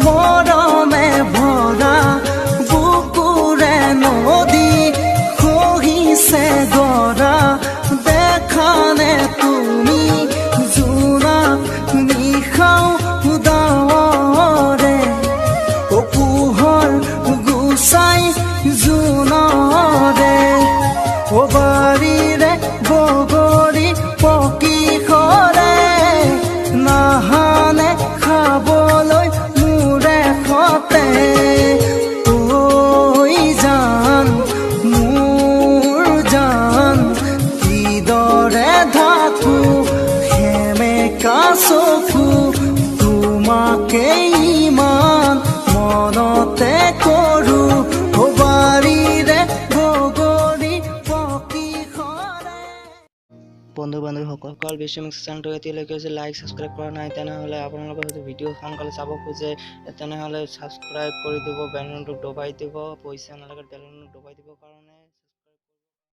মৰমে ভৰা বুকুৰে নদী খহিছে গৰা, দেখানে তুমি জোনাক নিশাও ডাৱৰে, অ পোহৰ গুচাই জোনৰে। অ বাৰীৰে বগৰী পকি সৰে, নাহানে খাবলৈ মোৰে সতে। ঐ জান মোৰ জান, কিদৰে ঢাকো সেমেকা চকু, তোমাকে ইমান মনতে কৰো। অ বাৰীৰে বগৰী পকি সৰে। বন্ধু বান্ধৱীসকল, বিশ্ব মিক্স চেনেলটো এতিয়ালৈকে যদি লাইক ছাবস্ক্ৰাইব কৰা নাই, তেনেহ'লে আপোনালোকে হয়তো ভিডিঅ' সোনকালে চাব খোজে, তেনেহ'লে ছাবস্ক্ৰাইব কৰি দিব, বেলুনটো দবাই দিব, পইচা নালাগে, বেলুনটো দবাই দিব কাৰণে।